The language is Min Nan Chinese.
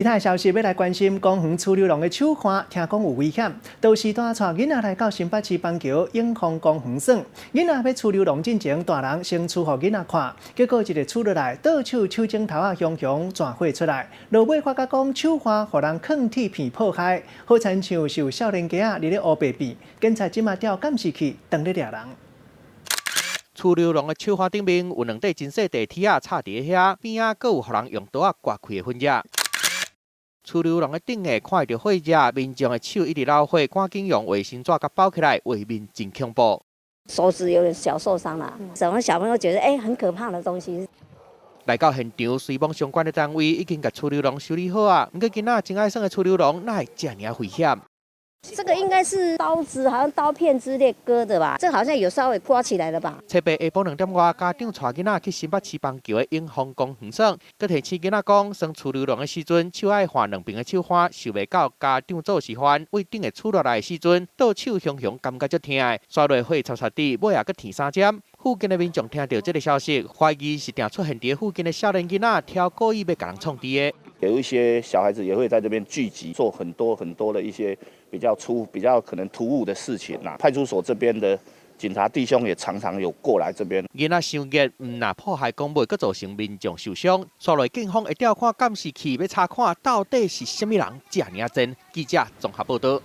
其他消息欲來關心，公園儲溜廊的手環，聽講有危險。都是帶囡仔來到新北市板橋永豐公園耍，囡仔欲儲溜廊進前，大人先儲予囡仔看，結果一个儲落來，倒手手指頭仔雄雄全血出來。落尾發覺講手環予人囥鐵片破開，好親像是有少年家仔佇咧烏白變。警察這馬調監視器，當咧掠人。儲溜廊的手環頂面有兩塊真細塊鐵仔插佇遐，邊仔閣有予人用刀仔割開的痕跡。儲溜廊的頂下看會著血跡，民眾的手一直流血，趕緊用衛生紙共包起來，畫面真恐怖。手指有點小受傷啦，什麼小朋友覺得很可怕的東西。來到現場，隨幫相關的單位已經共儲溜廊修理好啊，毋過囡仔真愛耍的儲溜廊，哪會遮爾危險？這個應該是刀子，好像刀片之類割的吧？這個好像有稍微刮起來了吧？七八下晡2點外，家長帶囡仔去新北市板橋的永豐公園耍，閣提醒囡仔講，耍儲溜廊的時陣，手愛換兩邊的手環，想袂到家長做示範，對頂下儲落來的時陣，倒手雄雄感覺足疼的，煞落血澀澀滴，尾仔閣挵三針。附近的民眾聽著這个消息，懷疑是定出現佇附近的少年囡仔挑故意欲共人創治的。有一些小孩子也會在這邊聚集，做很多很多的一些比較粗、比較可能突兀的事情啦。派出所這邊的警察弟兄也常常有過來這邊。囡仔傷熱，毋但破壞公物，閣造成民眾受傷。煞落警方會調看監視器，欲查看到底是啥物人遮爾仔賤。記者綜合報導。